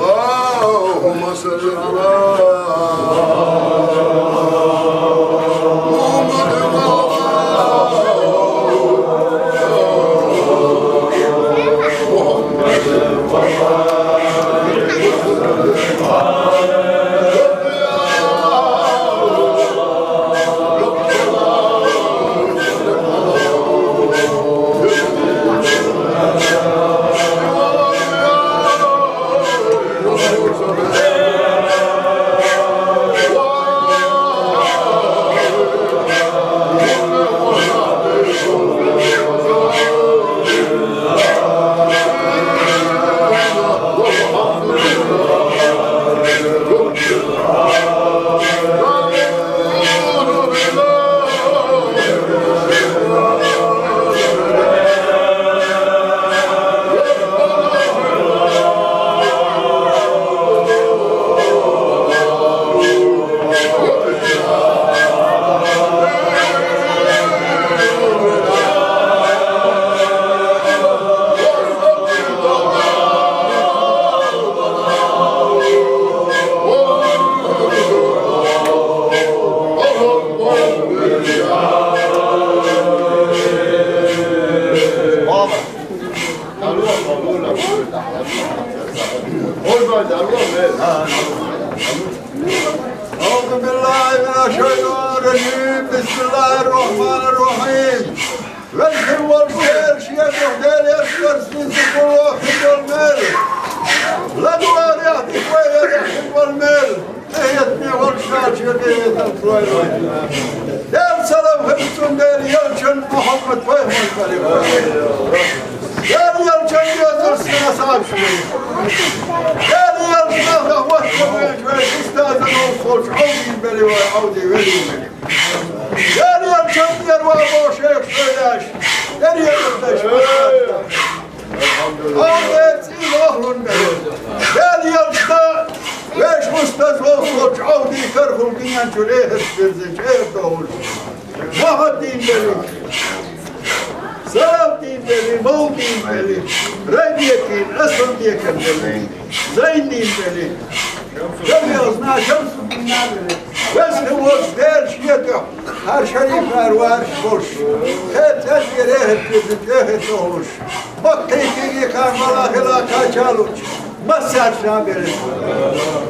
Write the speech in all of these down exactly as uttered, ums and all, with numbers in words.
اللهم صل على محمد وعلى آل محمد. أعوذ بالله من الشيطان الرجيم. بسم الله الرحمن الرحيم. Welchem wol şer şiye dohdel yaş versin sıkılo hidol mel. La duvar ya dikwe ya hidol wol mel. Ehiyet mi wol şer şiye de yeter tuway. Del selam hepsun del yalçın Muhammed Peygamber. Del yalçın yazırsın asal şiye. Del yalçın Allah vahşe ve şiye. Üstazın ol soç avdi beli ve avdi veli. Gel yalçın yer var boş ev söyleş. Nereye gitmiş? Ahmet İlahlun Bey. Gel yalçın beş ustaz olsun. Avdi karhul dünyanın çöle hep versin. Ev doğur. Muhaddin Bey. Selahaddin Bey. Mevdin Bey. Rebiyetin. Esad Yekin Bey. Zeynep Bey. Şemsiyazna Şemsuddin Bey. Vesli Vos Değer Şiyeti. Her şerif ervar boş. Her tel yere hep yüzük, hep olmuş. Bak keyfini karmala hila kaçaluç. Masar şabiri.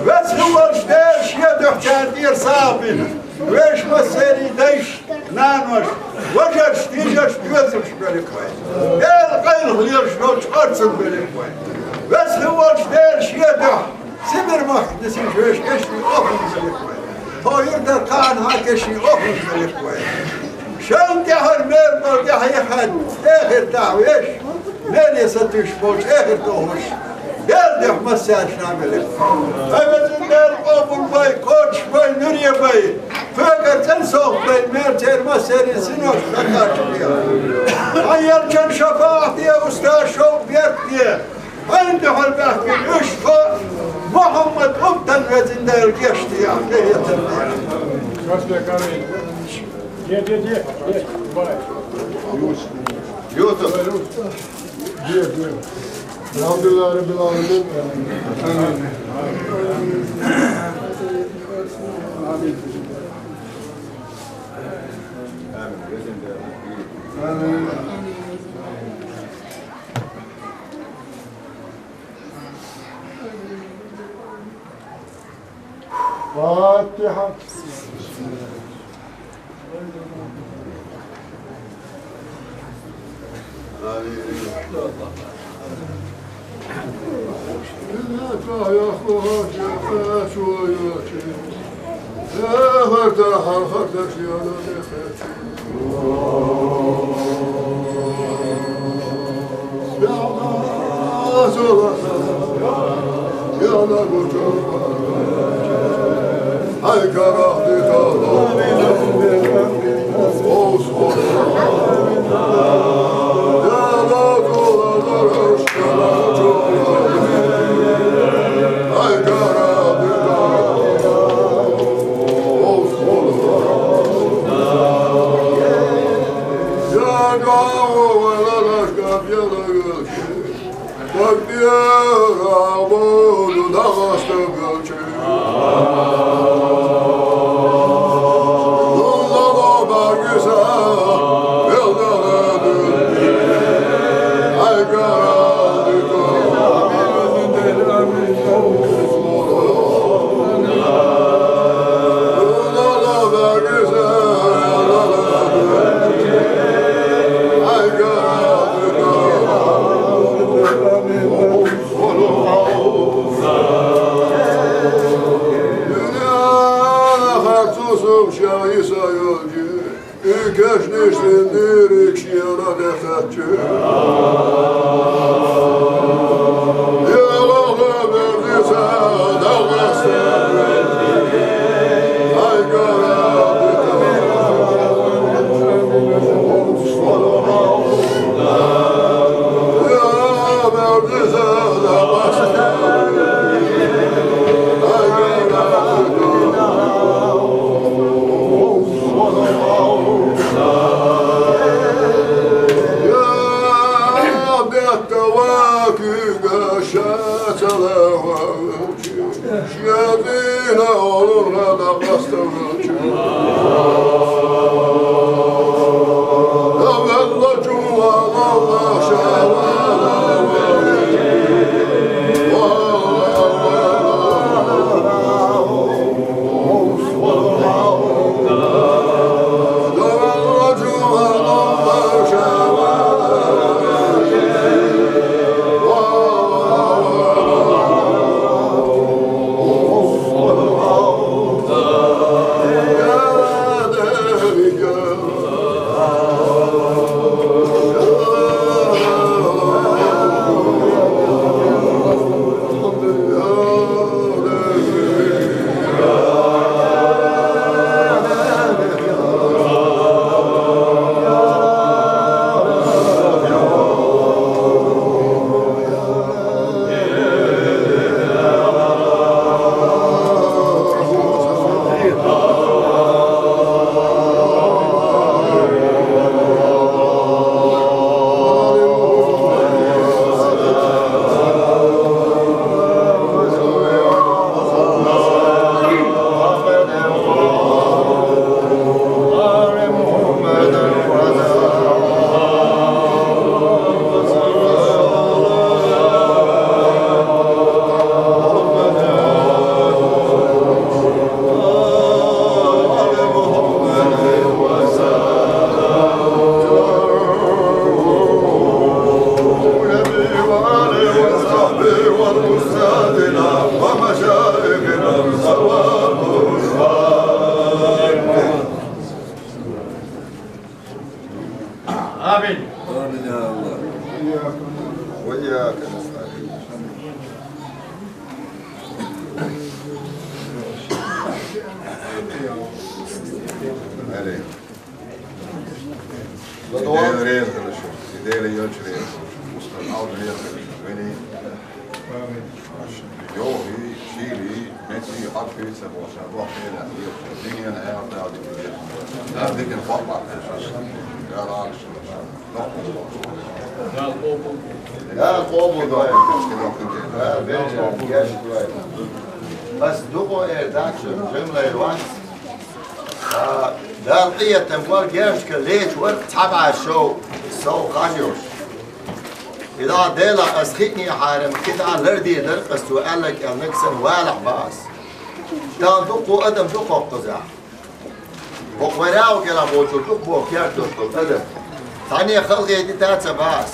Vesli Vos Değer Şiyeti. Çerdir sabin. Veş maseri değiş. Nanoş. Vajaş, tijaş, gözüş böyle koy. El kayıl hıyırş, noç artsın böyle koy. Vesli Vos Değer Şiyeti. Sibir Mahdisin şöş eşli ohun zelik ve. Toyur da kan hakeşi ohun zelik ve. Şen dehar mer bol dehayhan ehir dahveş. Meri satış boş ehir doğuş. Gel dehmez sen şamili. Evezin der obul bay koç bay nuriye bay. Föker sen soğuk bay mer terma seri sinoş kakaç ya. Ayal çen şafaat diye usta şov bert diye. Aynı halbahtin üç ko Muhammed Uptan vezindel geçti ya. Ne getirdi? Yusuf. Elhamdülillah Rabbil Alemin. Amin. Amin. Amin. Fatiha. آمين. آمين يا الله. وإياك نستعين. Amen. Ideja reza našo, ideja li još reza, ustavno reza našo, veni, još i čili, meci, akvica, boša, boša, ela, io, dinja, ela, da, da, da, da, da, da, da, da, Ja, قوموا دعاء. Ja, بنجا، يا شوي. بس دقوا إيه داكشن جملة الوقت. Дала къинхетам гӀолла герзашка леча вар цхьа бӀаь шов сов ханна йолуш. И дӀа Делах ас хиънехьара, и дӀа лардийр дара ас цо аьлларг аьлла, нагахь санна валахь бан ас. Дала дуккха адам ду кхоккхузахь. ХӀокху вайн рагӀу кӀелахь болчул дукха боху керта долуш долу адам. Цхьанне халахетийта а ца бан ас.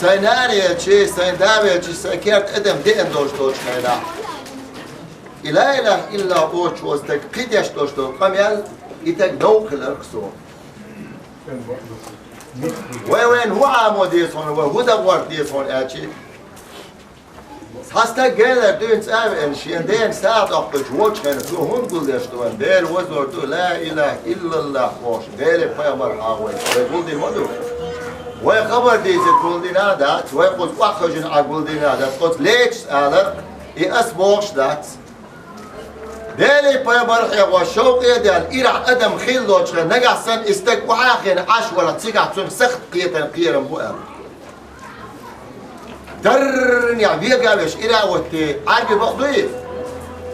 Сайн нана велча, сайн да велча, сайн керта адам деана долуш долчу хенахь. И ла илаха иллаллахӀ олучу стага кхин деш долуш долу къамел, и стаг новкъа хиларх суна. Вай вайна хӀун Ӏамо деза хьуна, вай хӀун дагӀорта деза хьуна аьлча, цхьа стаг генара дуьйна цӀа а веана, шен дена сагӀа доккхуьйтуш волчу хенахь, цо хӀунда гулдеш ду вайна? Дела вазор ду, ла илаха иллаллахӀ бохуш, Деле пайхамар хьагӀ вайна. Вай гулдина ма ду. Вай хабар дийзира гулдина а дац, вай кхуза охьахевшина Ӏа гулдина а дац, оцу лечуьйтуш алар, и ас бохуш дац. Деле пайхамар хьегӀо шовкъе а даьлла, ирахь адам хилла долчу хенахь, нагахь санна и стаг охьа а хиъна Ӏаш валахь, цигахь цунна сахат кхетар кхерам бу аьлла. Таррнехь вега а веш, ира а ватте, Ӏарби бакъ дуй?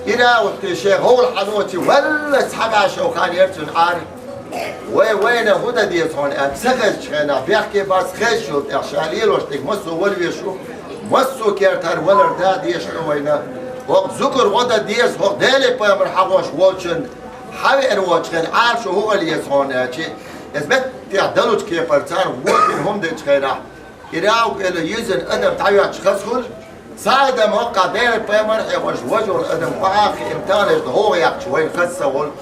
Ира а ватте, шен гӀовла хьалочи, валла цхьа бӀаьшо хан яр цуьнан Ӏар. Вай вайна хӀун дан деза хьуна аьлла, ца хезачу хенахь, бехке бац хезачул тӀаьхьа ша лелош дерг массо а вала везаш ву, массо а кертара валар да дезаш ду вайна. ХӀокху зугар гӀо дан деза, хӀокху Делан пайхамар хьахош волчун хьан веана волчу хенахь Ӏар шу хӀун хила еза хьуна аьлчи, иза меттехь далучу кепара царна вон бина хӀума дечу хенахь, Ирав кӀела йизина адам дӀайоьттуш хазахула, цхьа адам хӀокхахь Делан пайхамар хьехош важа волу адам охьа а хиъна, таханаш тӀе хӀоха яьккхича вайна хаза ца хуьлу.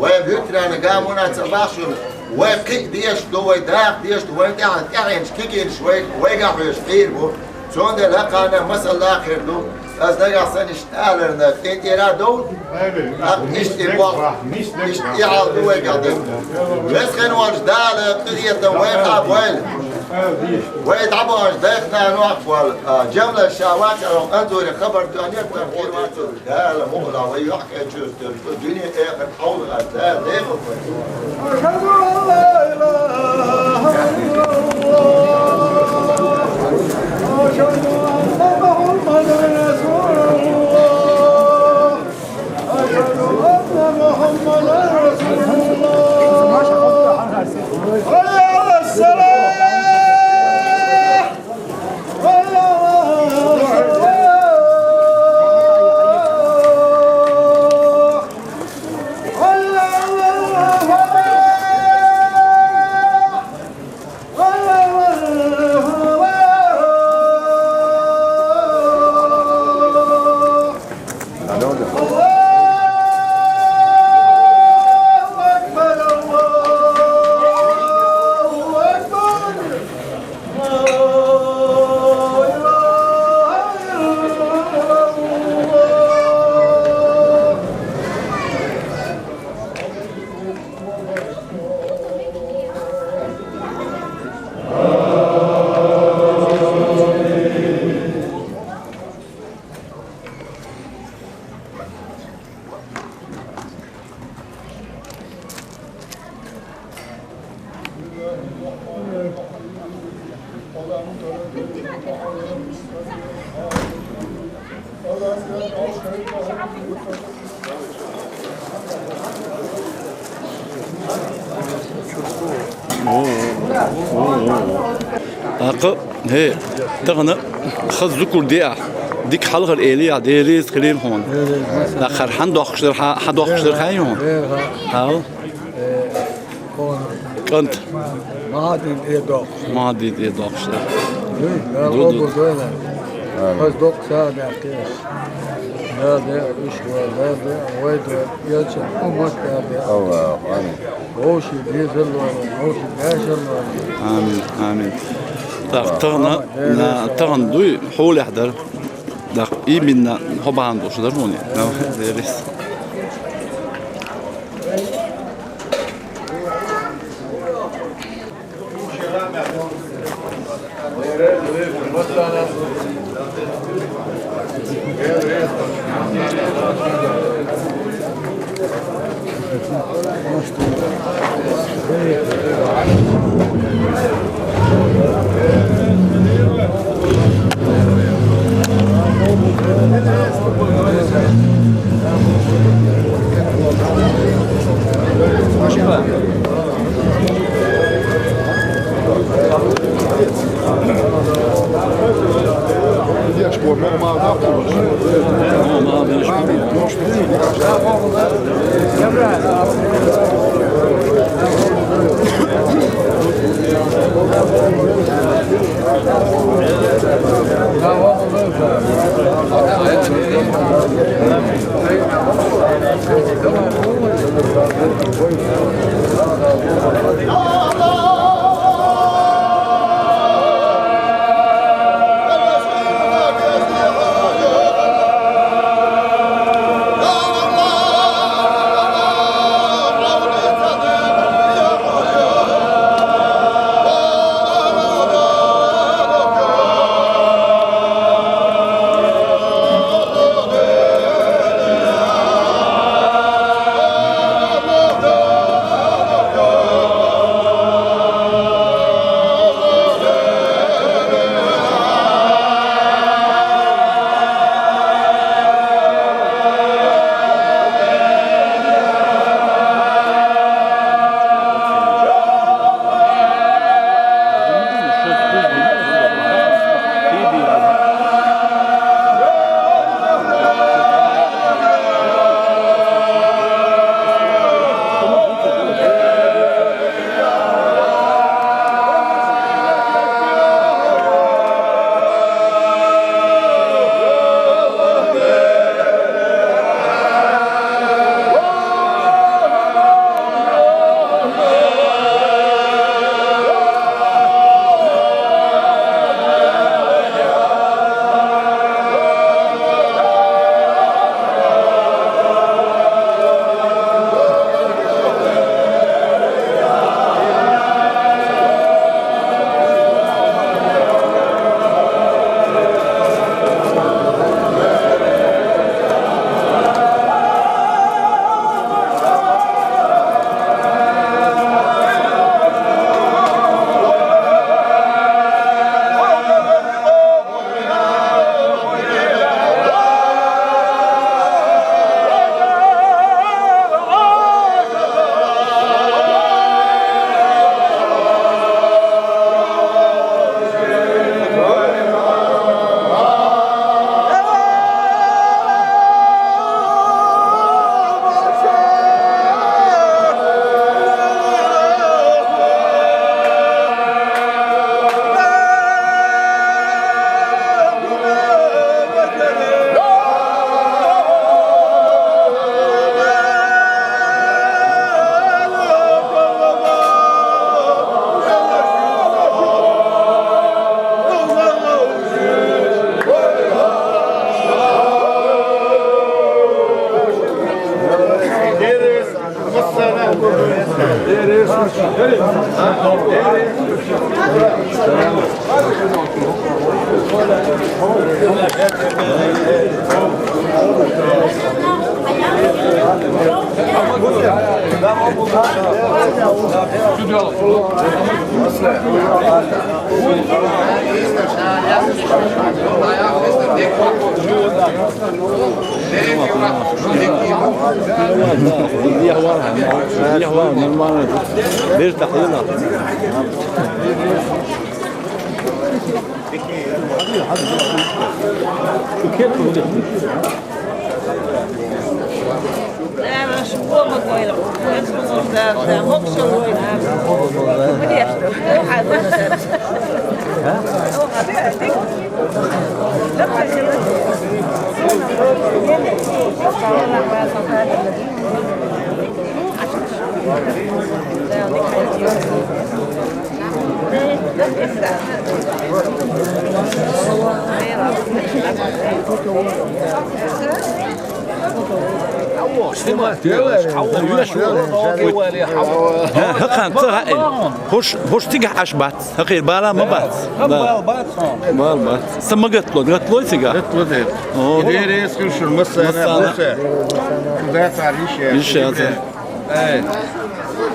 Вайн вуьтранна гамуна ца бахьаш йолу, вай кхиъ дезаш ду, вай даха дезаш ду, вайн тӀаьхьа тӀаьхьенаш кегийнаш вай, вайгахь хьоьжуш Ӏийр бу. Цундела хӀокхарна масалла а хир ду, аса нагахь санна иштта аларна, тӀе-тӀера а довла, тӀаккха иштта и боху, иштта и хьал ду вайгахь дерг. Веза хин волчу Дала къинхетам вайх а бойла. Вай дӀабаханчу дайх нанох а болу, а, Джамлат ша вац аьлла, Анзоре хабар тоьхнера, тхан хир вац. Дала мукъалахь вай юьхькӀайн чуьра стелла, дуьне а, эхарт а хьовзахь, Дала дехар вай. أشهد أن لا إله إلا الله. أشهد أن محمدا رسول الله. أشهد أن محمدا رسول الله. حي على الصلاة. حي على الصلاة. حي على الفلاح. ТӀаккха, хӀей, тахана хаза зукар де ахь, дика хьалхара элий ахь, Дела реза хилийла хьуна. ТӀаккха хӀара хьан доккхуш дара, хьан, хьан доккхуш дара хаьий хьуна? Хьал? КӀант. Махьадин тӀе доккхуш. Махьадин тӀе доккхуш дара. Ду, ду. Хаза доккху сагӀа даьккхи ас. Дала де, уьш ван, Дала де, вай де, элчан уммат Дала де. Аллаху амин. Вовшийн дезал лойла, вовшийн дашал лойла. Амин, амин. Так, тахана, на, тахана дуй, хьолехь дара. Так, именно хьо бахьана долуш дара хьуна. Деррис. Нормально. Бир такъила. ХӀа, хӀа, хӀа, хӀа. ХӀуш, хӀуш цигахь Ӏаш бац. ХӀокхуьнан бала ма бац. Да. Бала бац. Са ма гатло, гатлой цигахь? Гатло де. О. Дерриг эскар шуна массарна. Массарна. Муса. Шу дацар йиш яц. Йиш яц. Эй,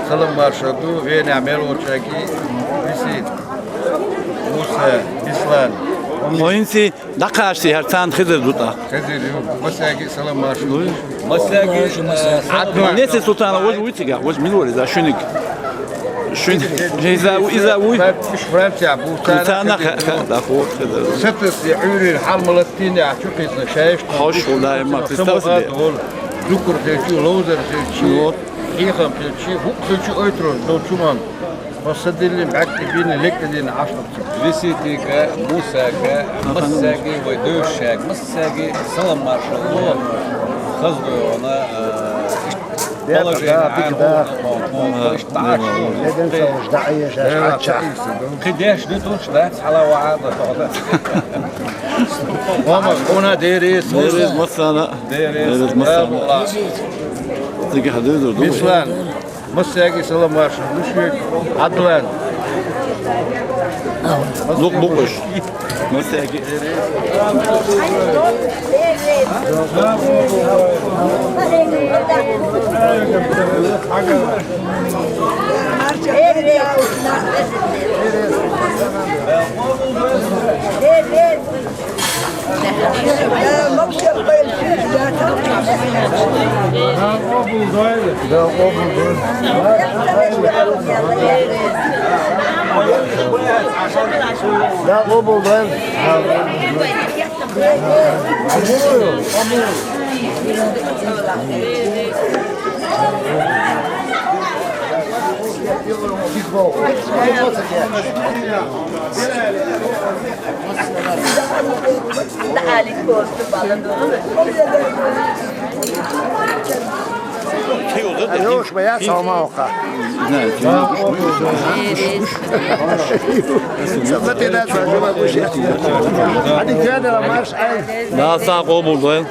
салам маршалла ду, венехь мел волчаьрга висийта. Муса, Бислан. Хьо хӀинца дӀакхаччалц хӀара царна хезар ду тӀаккха. Хезар ю. Массаьрга салам маршалла ду. Массаьрга, э, Несси Султанов, важа вуй цигахь, важа мила вара иза, шуьниг. Шуьниг, иза вуй, иза вуй. Уьш Францехь бу. Царна хезар ду. Сатасси Ӏуьйрийн хьал ма латтийна, ахь чу кхийсина шайшка. Хьош ву даима, представь себе. Дуккур хилча, ловзар хилча, хьехам хилча, хӀуъа хилча ойтур долчу ма. Хьо са диллина, бӀаьрг тӀе бина, лек тӀе дина Ӏаш ду. Виситига, Мусага, массаьрга вай девзачаьрга, массаьрга салам маршалла ло, хаза дойгӀана, а, положение Ӏаьржа, иштта Ӏаш. Кхин деш ду тунш дац, хьала ваӀа а ду. Омар, хьуна деррис. Деррис массарна. Деррис. Деррис массарна. Цига хьадуьйзур ду. Бислан. Массаьрга салам маршалла ду шуьга. Ӏадлан. Лукъ бу-кх уьш. Массаьрга. Да, къобал дойла. Да, къобал дойла. Дала цхьаъ къобал дойла.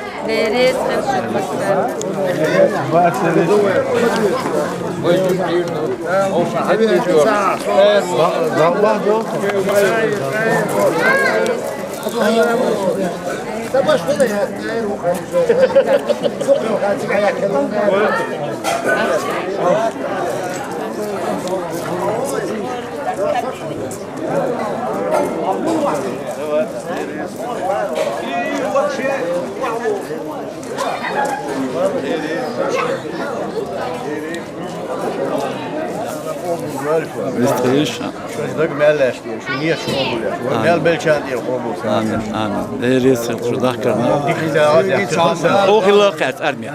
Вистхуьлуьш. Шуьца даг мел лаьцна, шун нийса къобал еш. Вай мел беллачарна тӀера къобал ца. Амин, амин. Дела реза хила шу дахкарна. Хьо хилла кхаьчча армехь?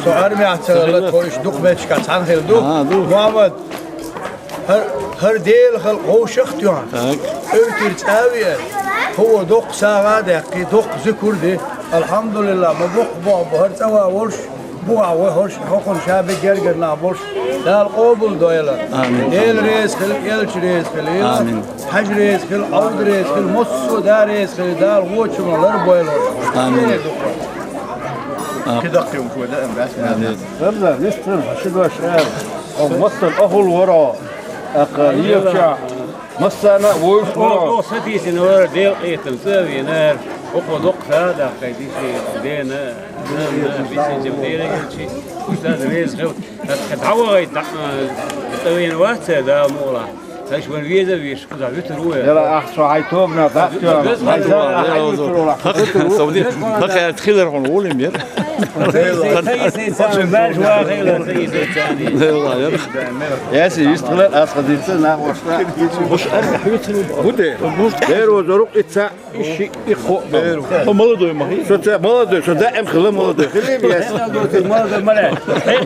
Со армехь ца хилла, тхо иштта дукха меттигашкахь цхьаьна хилла ду. А, ду. Мухьаммад, хӀара, хӀара Дела халкъ вовшах а тоьхна. Так. Эвтира цӀа а веана. Хьо вон доккха сагӀа а даьккхи, доккха зикр а ди. Алхьамдулиллахь, ма боккха боху бу хӀара цӀа ван волуш. Бухахь вай хӀорш, хӀокхунна ша бен гергара нах болуш, Дала къобал дойла. Амин. Дела реза хила, элча реза хила, амин. Хьаьжа реза хила, Ӏовда реза хила, массо а да реза хила, Дала вочунах лар а бойла. Амин. Кхидаккхий ву шо даим баьсса. Амин. Рамзан, вистхуьлуьш, хьан ши дош ара. Хьо массанна ахула вара хьо. ТӀаккха лелачохь Массана а вуйш вара. Оха сатийсина вара, Делан къинхетамца а венар. Оха доккха ша а дахкай диши, дена, нанна, бисинчим дерегачи. Уж даьра веза хила. Тха дӀавахай, дӀа-, а, тӀавена вац, Дала мукъалахь. Аш ван веза веш, кхуза витар ву. Яла, ахча хьай тобна даттё. Хьай зар, хьай витар ву. Хакъ, хакъ, хилар хун улим яр. Яси, вистхилар, ас хадица, нах вашта. Буш ар хьуцру. Буде. Беру зорук ица, иши, ихо. Беру. О, молодой махи. Со ца молодой, со даим хила молодой. Хилим яс. Молодой, молодой, молодой.